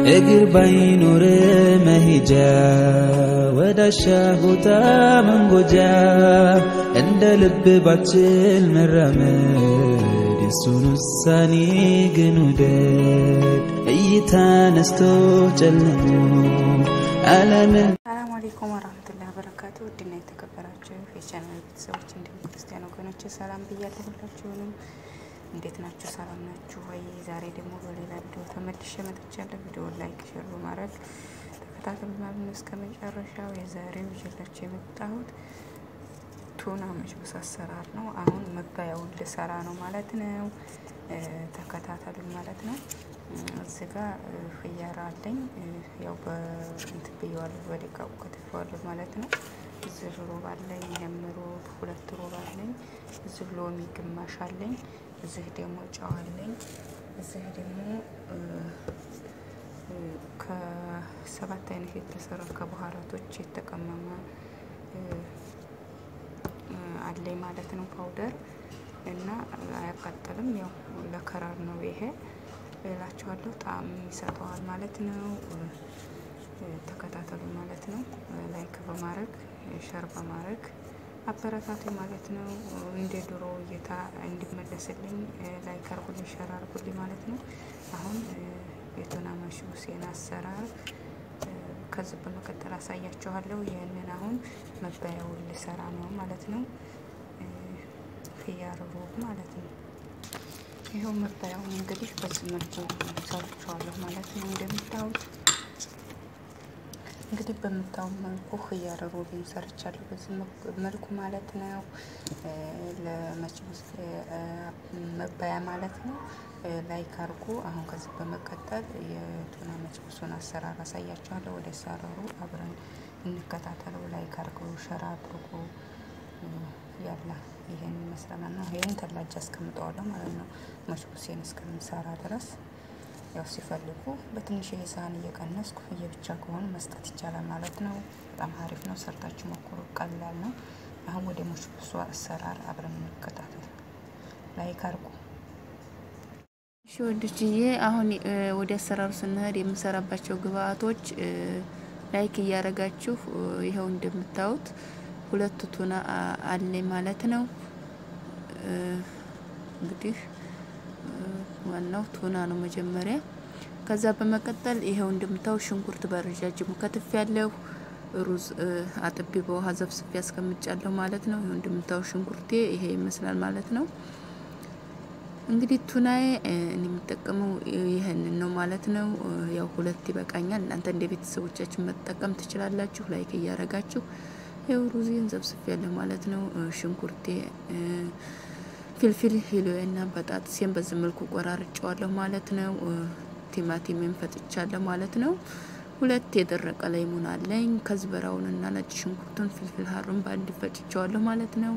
እግር ባይኖር መሄጃ ወዳሻ ቦታ መንጎጃ እንደ ልብ ባችል መራመድ የሱን ውሳኔ ግን ውደድ እይታ ነስቶ ጨልሞ ዓለምን። ሰላም አለይኩም ወራህመቱላሂ ወበረካቱ። ውድና የተከበራችሁ የቻናል ቤተሰቦች እንዲሁም ክርስቲያን ወገኖች ሰላም ብያለሁ። ሁላችሁንም እንዴት ናችሁ? ሰላም ናችሁ ወይ? ዛሬ ደግሞ በሌላ ቪዲዮ ተመልሼ መጥቻለሁ። ቪዲዮውን like፣ share በማድረግ ተከታተሉ ማለት ነው እስከ መጨረሻው። የዛሬው ይዤላችሁ የመጣሁት ቱና መችቡስ አሰራር ነው። አሁን መባያውን ልሰራ ነው ማለት ነው። ተከታተሉ ማለት ነው። እዚህ ጋር خيار አለኝ። ያው በእንትን ብየዋለሁ፣ በደቃቁ ከትፌዋለሁ ማለት ነው። እዚህ ሩብ አለኝ። ይሄም ሩብ፣ ሁለት ሩብ አለኝ። እዚህ ሎሚ ግማሽ አለኝ። እዚህ ደግሞ ጨው አለኝ። እዚህ ደግሞ ከሰባት አይነት የተሰራ ከ بهارات ኦች የተቀመመ አለኝ ማለት ነው። Powder እና አያቃጥልም። ያው ለ color ነው ይሄ እላችኋለሁ። ጣዕም ይሰጠዋል ማለት ነው። ተከታተሉ ማለት ነው። Like በማድረግ share በማድረግ አበረታቱ ማለት ነው። እንደ ድሮ እይታ እንዲመለስልኝ like አርጉልኝ፣ share አርጉልኝ ማለት ነው። አሁን የቱና መሽቡሴን አሰራር ከዚህ በመቀጠል አሳያችኋለሁ። ይህንን አሁን መባያውን ልሰራ ነው ማለት ነው። خيار ሩብ ማለት ነው። ይኸው መባያውን እንግዲህ በዚህ መልኩ ሰርቼዋለሁ ማለት ነው። እንደምታዩት እንግዲህ በምታዩ መልኩ خيار ሩብን ሰርቻለሁ በዚህ መልኩ ማለት ነው። ለ مجبوس መባያ ማለት ነው። Like አድርጉ። አሁን ከዚህ በመቀጠል የቱና مجبوس ኡን አሰራር አሳያችኋለሁ። ወደ አሰራሩ አብረን እንከታተለው። Like አድርጉ፣ share አድርጉ። ያላ ይሄን ይመስላል ነው። ይሄን ثلاجة አስቀምጠዋለሁ ማለት ነው። مجبوس ኤን እስከምሰራ ድረስ ያው ሲፈልጉ በትንሽ ሳህን እየቀነስኩ እየብቻ ከሆኑ መስጠት ይቻላል ማለት ነው። በጣም አሪፍ ነው። ሰርታችሁ ሞክሩ። ቀላል ነው። አሁን ወደ مجبوس ኡ አሰራር አብረን እንከታተል። Like አድርጉ። እሺ ወንዶችዬ፣ አሁን ወደ አሰራሩ ስንሄድ የምሰራባቸው ግብአቶች like እያረጋችሁ ይኸው እንደምታዩት ሁለት ቱና አለ ማለት ነው። እንግዲህ ዋናው ቱና ነው መጀመሪያ። ከዛ በመቀጠል ይኸው እንደምታዩት ሽንኩርት በረጃጅሙ ከትፍ ያለው፣ ሩዝ አጥቤ በውሃ ዘፍዝፌ አስቀምጫለሁ ማለት ነው። ይኸው እንደምታዩት ሽንኩርቴ ይሄ ይመስላል ማለት ነው። እንግዲህ ቱናዬ እኔ የምጠቀመው ይህንን ነው ማለት ነው። ያው ሁለት ይበቃኛል። እናንተ እንደ ቤተሰቦቻችሁ መጠቀም ትችላላችሁ። Like እያረጋችሁ ይኸው ሩዜን ዘፍዝፌ ያለሁ ማለት ነው። ሽንኩርቴ፣ فلفل እና በጣጥሴን በዚህ መልኩ ቆራርጨዋለሁ ማለት ነው። ቲማቲሜን ፈጭቻለሁ ማለት ነው። ሁለት የደረቀ ليمون አለኝ። كزبرة ውንና ነጭ ሽንኩርቱን فلفل حار ኡን በአንድ ፈጭቸዋለሁ ማለት ነው።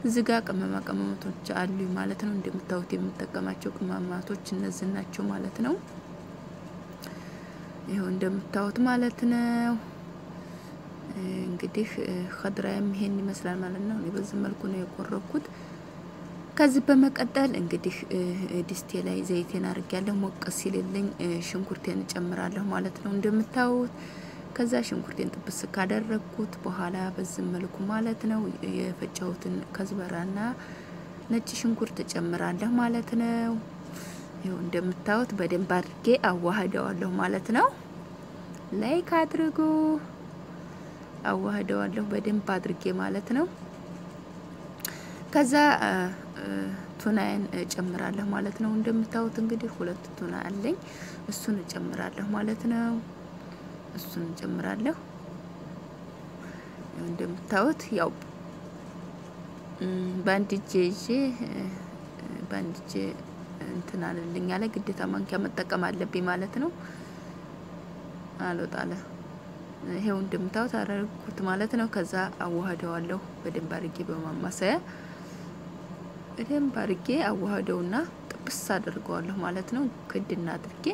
እዚህ ጋር ቅመማ ቅመሞች አሉ ማለት ነው። እንደምታዩት የምጠቀማቸው ቅመማቶች እነዚህ ናቸው ማለት ነው። ይኸው እንደምታዩት ማለት ነው። እንግዲህ خضرة ም ይሄን ይመስላል ማለት ነው። እኔ በዚህ መልኩ ነው የቆረኩት። ከዚህ በመቀጠል እንግዲህ ድስቴ ላይ ዘይቴን አድርጌያለሁ። ሞቅ ሲልልኝ ሽንኩርቴን እጨምራለሁ ማለት ነው እንደምታዩት። ከዛ ሽንኩርቴን ጥብስ ካደረግኩት በኋላ በዚህ መልኩ ማለት ነው የፈጨሁትን كزبرة ና ነጭ ሽንኩርት እጨምራለሁ ማለት ነው። ይኸው እንደምታዩት በደንብ አድርጌ አዋህደዋለሁ ማለት ነው። Like አድርጉ። አዋህደዋለሁ በደንብ አድርጌ ማለት ነው። ከዛ ቱናዬን እጨምራለሁ ማለት ነው። እንደምታዩት እንግዲህ ሁለት ቱና አለኝ፣ እሱን እጨምራለሁ ማለት ነው። እሱን እጨምራለሁ። እንደምታዩት ያው በአንድ እጄ ይዤ በአንድ እጄ እንትን አለልኝ አለ፣ ግዴታ ማንኪያ መጠቀም አለብኝ ማለት ነው። አልወጣለ። ይሄው እንደምታዩት አደረግኩት ማለት ነው። ከዛ አዋህደዋለሁ በደንብ አድርጌ፣ በማማሰያ በደንብ አድርጌ አዋህደውና ጥብስ አድርገዋለሁ ማለት ነው። ክድና አድርጌ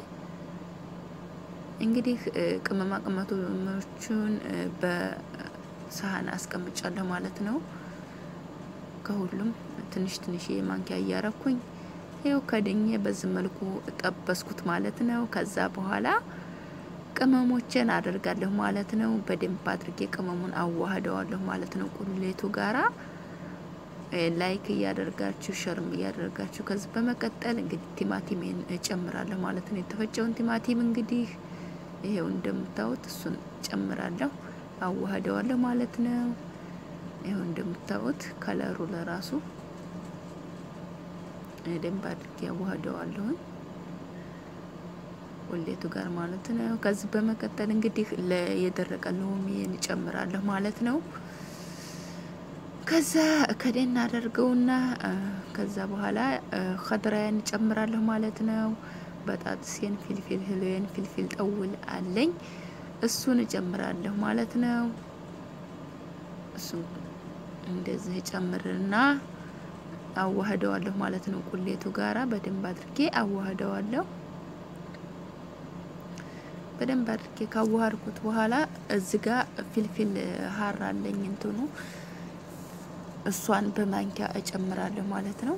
እንግዲህ ቅመማ ቅመሞቹን በሳህን አስቀምጫለሁ ማለት ነው። ከሁሉም ትንሽ ትንሽ ማንኪያ እያረኩኝ ይኸው ከድኜ በዚህ መልኩ ጠበስኩት ማለት ነው። ከዛ በኋላ ቅመሞችን አደርጋለሁ ማለት ነው። በደንብ አድርጌ ቅመሙን አዋህደዋለሁ ማለት ነው ቁሌቱ ጋራ። like እያደረጋችሁ share ም እያደረጋችሁ። ከዚህ በመቀጠል እንግዲህ ቲማቲሜን እጨምራለሁ ማለት ነው። የተፈጨውን ቲማቲም እንግዲህ ይሄው እንደምታዩት እሱን ጨምራለሁ፣ አዋህደዋለሁ ማለት ነው። ይሄው እንደምታዩት color ኡ ለራሱ በደንብ አድርጌ አዋህደዋለሁ ቁሌቱ ጋር ማለት ነው። ከዚህ በመቀጠል እንግዲህ የደረቀ ሎሚን እጨምራለሁ ማለት ነው። ከዛ ከደን አደርገውና ከዛ በኋላ خضራያን እጨምራለሁ ማለት ነው። በጣጥሴን፣ فلفل ህልዌን፣ فلفل طويل አለኝ እሱን እጨምራለሁ ማለት ነው። እሱን እንደዚህ እጨምርና አዋህደዋለሁ ማለት ነው። ቁሌቱ ጋራ በደንብ አድርጌ አዋህደዋለሁ። በደንብ አድርጌ ካዋሃድኩት በኋላ እዚህ ጋር فلفل حار አለኝ እንትኑ እሷን በማንኪያ እጨምራለሁ ማለት ነው።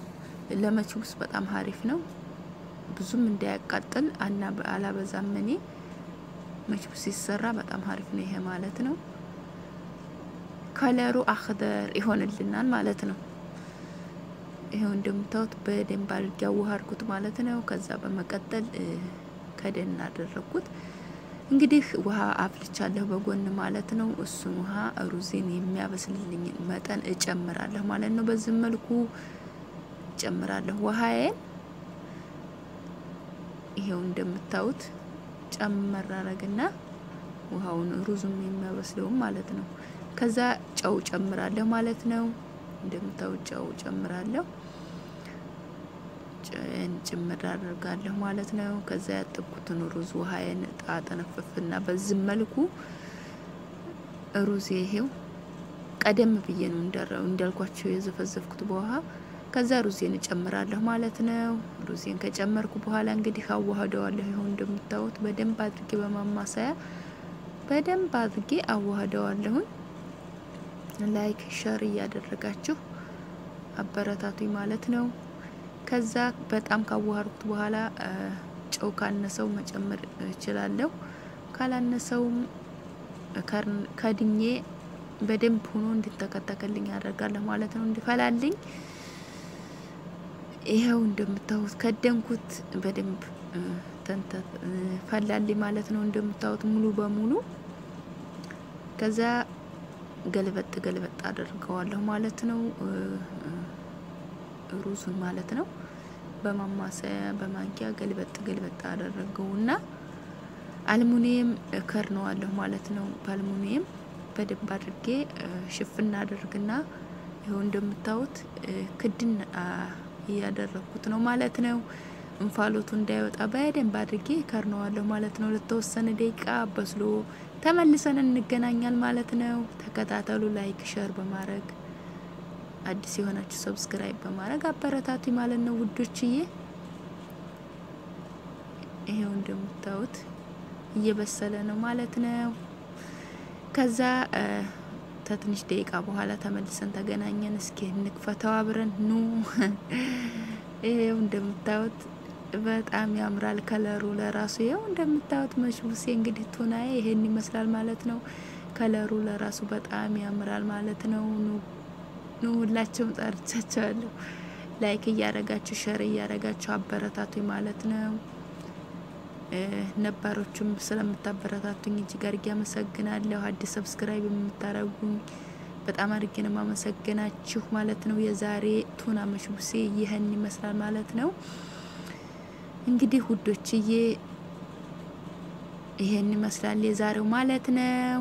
ለመችውስ በጣም ሀሪፍ ነው። ብዙም እንዳያቃጥል አላበዛም እኔ። መችውስ ሲሰራ በጣም ሀሪፍ ነው ይሄ ማለት ነው። ከለሩ አክደር ይሆንልናል ማለት ነው። ይሄው እንደምታዩት በደንብ አድርጌ አዋሃድኩት ማለት ነው። ከዛ በመቀጠል ከደን አደረኩት። እንግዲህ ውሃ አፍልቻለሁ በጎን ማለት ነው። እሱን ውሃ ሩዜን የሚያበስልልኝ መጠን እጨምራለሁ ማለት ነው። በዚህ መልኩ እጨምራለሁ ውሃዬን። ይሄው እንደምታዩት ጨመር አረግና ውሃውን ሩዙም የሚያበስለው ማለት ነው። ከዛ ጨው ጨምራለሁ ማለት ነው። እንደምታዩት ጨው ጨምራለሁ፣ ጭምር አደርጋለሁ ማለት ነው። ከዛ ያጠብኩትን ሩዝ ውሃዬን አጠነፍፍና በዚህ መልኩ ሩዝ ይሄው ቀደም ብዬ ነው እንዳልኳቸው የዘፈዘፍኩት በውሃ። ከዛ ሩዜን እጨምራለሁ ማለት ነው። ሩዜን ከጨመርኩ በኋላ እንግዲህ አዋህደዋለሁ። ይኸው እንደምታዩት በደንብ አድርጌ በማማሰያ በደንብ አድርጌ አዋህደዋለሁ። like share እያደረጋችሁ አበረታቱኝ ማለት ነው። ከዛ በጣም ካዋሃድኩት በኋላ ጨው ካነሰው መጨመር እችላለሁ። ካላነሰውም ከድኜ በደንብ ሆኖ እንዲተከተከልኝ አደርጋለሁ ማለት ነው፣ እንዲፈላልኝ። ይሄው እንደምታዩት ከደንኩት በደንብ ፈላልኝ ማለት ነው። እንደምታዩት ሙሉ በሙሉ ከዛ ገልበጥ ገልበጥ አደርገዋለሁ ማለት ነው። ሩዙን ማለት ነው። በማማሰያ በማንኪያ ገልበጥ ገልበጥ አደረገውና አልሙኒየም ከርነዋለሁ ማለት ነው። በአልሙኒየም በደንብ አድርጌ ሽፍና አደርግና ይኸው እንደምታዩት ክድን እያደረኩት ነው ማለት ነው። እንፋሎቱ እንዳይወጣ በደንብ አድርጌ ከርነዋለሁ ማለት ነው። ለተወሰነ ደቂቃ በስሎ ተመልሰን እንገናኛል ማለት ነው። ተከታተሉ። like share በማድረግ አዲስ የሆናችሁ subscribe በማድረግ አበረታቱ ማለት ነው ውዶችዬ። ይሄው እንደምታዩት እየበሰለ ነው ማለት ነው። ከዛ ከትንሽ ደቂቃ በኋላ ተመልሰን ተገናኘን። እስኪ እንክፈተው አብረን ኑ። ይሄው እንደምታዩት በጣም ያምራል color ኡ ለራሱ። ይሄው እንደምታዩት መሽቡሴ እንግዲህ ቱናዬ ይሄን ይመስላል ማለት ነው። color ኡ ለራሱ በጣም ያምራል ማለት ነው። ኑ ኑ ሁላችሁም ጠርቻቸዋለሁ። like እያረጋችሁ share እያረጋችሁ አበረታቱኝ ማለት ነው። ነባሮቹም ስለምታበረታቱኝ እጅግ አድርጌ አመሰግናለሁ። አዲስ subscribe የምታረጉኝ በጣም አድርጌ ነው የማመሰግናችሁ ማለት ነው። የዛሬ ቱና መሽቡሴ ይህን ይመስላል ማለት ነው። እንግዲህ ውዶችዬ ይሄን ይመስላል የዛሬው ማለት ነው።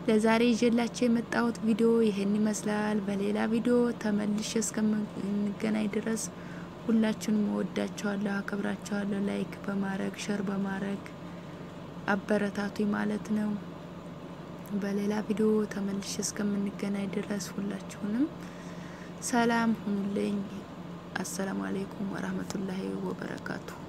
ለዛሬ ይዤላችሁ የመጣሁት ቪዲዮ ይሄን ይመስላል። በሌላ ቪዲዮ ተመልሼ እስከምንገናኝ ድረስ ሁላችሁንም እወዳችኋለሁ፣ አከብራችኋለሁ። like በማድረግ share በማድረግ አበረታቱኝ ማለት ነው። በሌላ ቪዲዮ ተመልሼ እስከምንገናኝ ድረስ ሁላችሁንም ሰላም ሁኑልኝ። السلام عليكم ورحمة الله وبركاته።